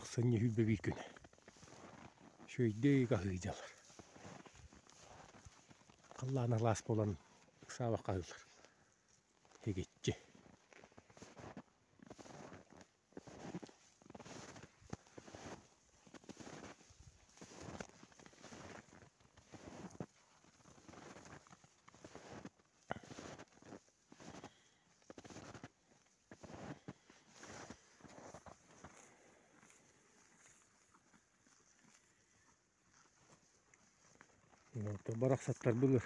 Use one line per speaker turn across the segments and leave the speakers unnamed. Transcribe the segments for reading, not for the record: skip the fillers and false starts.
Ахсынньы 21 күнэ. Үчүгэйдик аһыы дьалар. Халлаан алаас буолан ыксаабакка аһыыллар. Һигиччи. Барахсаттар былыр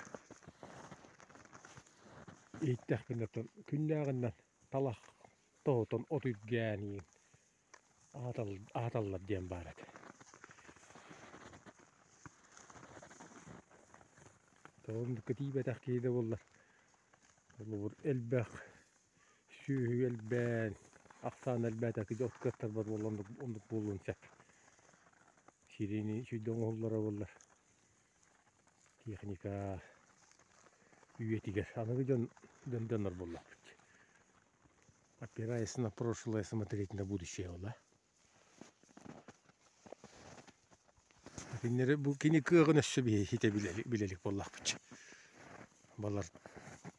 иһиттэхпинэ күннээҕинэн талах тоһутан от үргээн иин аһаталлар диэн баар этэ. Оннукка тиийбэтэх киһи да буоллар холобур элбэх сүөһү элбээн, ахсаана элбээтэ кыдьа от кыаттарбат буолла оннук оннук буолуон сөп. Сирини үчүгэй оҥоһуллара буоллар техника үйэтигэр аныгы дьон дьон дьоннор буоллахпыт. Опираясь на прошлое, смотреть на будущее буолла. Кинилэри бу кини кыаҕын өссө биһи билэ илик буоллахпыт. Балар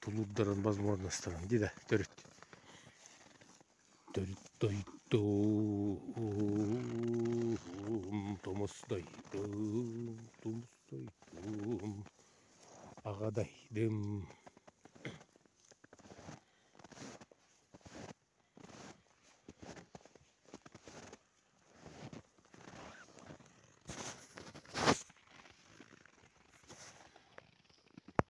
тулуурдарын, возможностарын дии да төрүт. Төрүт дойдум, тумус дойдум, тумус дойдум, аҕа дайдым.